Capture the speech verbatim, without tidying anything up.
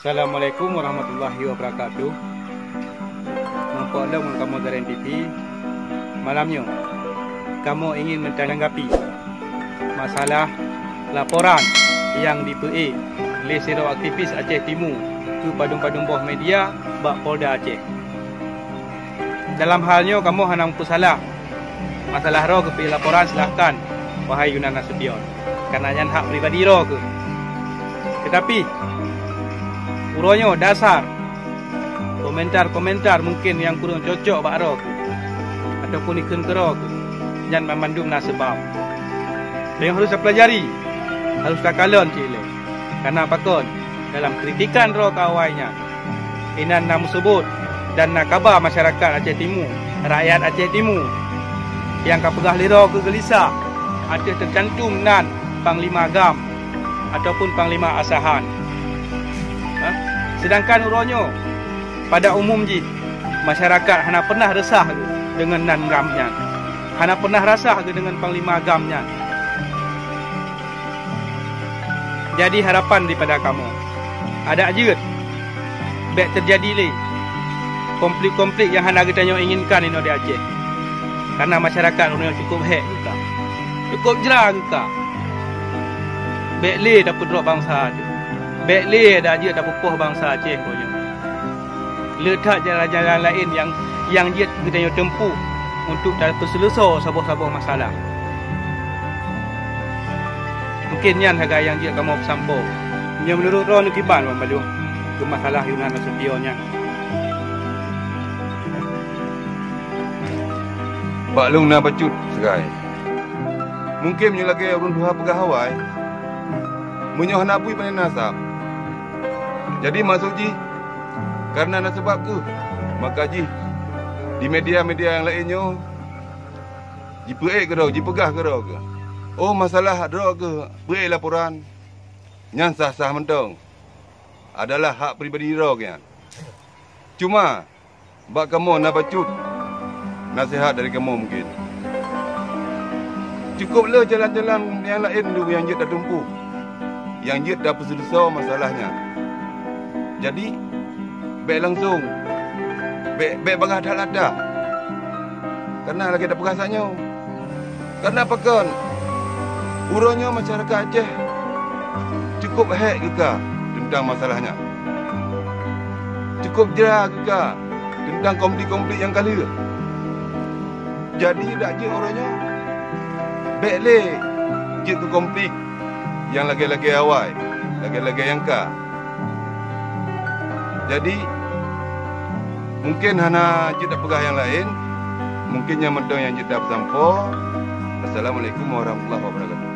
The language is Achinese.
Assalamualaikum warahmatullahi wabarakatuh. Meurumpok lom ngon kamoe Zaren T V. Malam nyoe, kamoe ingin meutanggapi masalah laporan nyang jipeuék lé sidroe aktivis Aceh Timu keu padum-padum boh media bak Polda Aceh. Dalam hal nyoe kamoe hana meupeusalah. Masalah droe geupeuék laporan, silahkan, wahai Yunan Nasution, karena nyan hak pribadi droe geuh. Teutapi, uroe nyoe dasar komentar-komentar mungken nyang kureueng cocok bak droe geuh, ataupun dikheun keu droe geuh, nyan banmandum na seubab. Nyang harôh tapeulajari, harôh takalon cit ilée. Karena pakon, dalam kritikan droe keu awai nyan, inan na meuseubut dan na kaba masyarakat Aceh Timu, rakyat Aceh Timu, nyang ka peugah lé droe keu geulisah ateueh teucantum nan Panglima GAM ataupun Panglima Asahan. Ha? Seudangkan uroe nyoe, pada umum jih, masyarakat hana peunah reusah geuh deungon nan GAM nyan. Hana peunah reusah geuh deungon Panglima GAM nyan. Jadi, harapan daripada kamoe, adak jeuet bék teujadi lé konflik-konflik nyang hana geutanyoe inginkan inoe di Aceh. Karena masyarakat ureuëng nyang cukup hék geuka, cukup jra geuka. Bék lé tapeudrop bansa Aceh. Bék lé adak jeuet tapeupoh bansa Aceh uroe nyoe. Le that jalan-jalan laén nyang, nyang jeuet geutanyoe teumpuh untuk tapeuseuleusoe saboh-saboh masalah. Mungken nyan sagai nyang jeuet kamoe peusampoe. Meunyoe meunurot droeneuh kiban banmandum keu masalah Yunan Nasution nyan. Bak lôn na bacut sagai. Mungken meunyoe lagée ureuëng tuha peugah awai, meunyoe hana bui pane na asam. Jadi maksud jih, karena na seubab kheueh, maka jih di media-media nyang laén nyoe jipeuék keudroe, jipeugah keudroe kheueh, "Oh, masalah droe kheueh peuék laporan." Nyan sah-sah mantong, adalah hak pribadi droe nyan. Cuma, bak kamoe na bacut naseuhat dari kamoe mungken. Cukup le jalan-jalan nyang laén nyang jeuet tatumpôh, nyang jeuet tapeuseuleusoe masalah nyan. Jadi, bék langsong, bék, bék bagah that lata. Karena lagée tapeugah saat nyoe, karena pakon, uroe nyoe masyarakat Aceh cukup hék geuka teuntang masalah nyan. Cukup jra geuka teuntang konflik-konflik nyang ka lheueh. Jadi, dak jeuet uroe nyoe bék lé jeuet keu konflik nyang lagée-lagée awai, lagée-lagée nyang ka. Jadi, mungken hana jeuet tapeugah nyang laén, mungken nyan mantong nyang jeuet tapeusampoe. Assalamualaikum warahmatullahi wabarakatuh.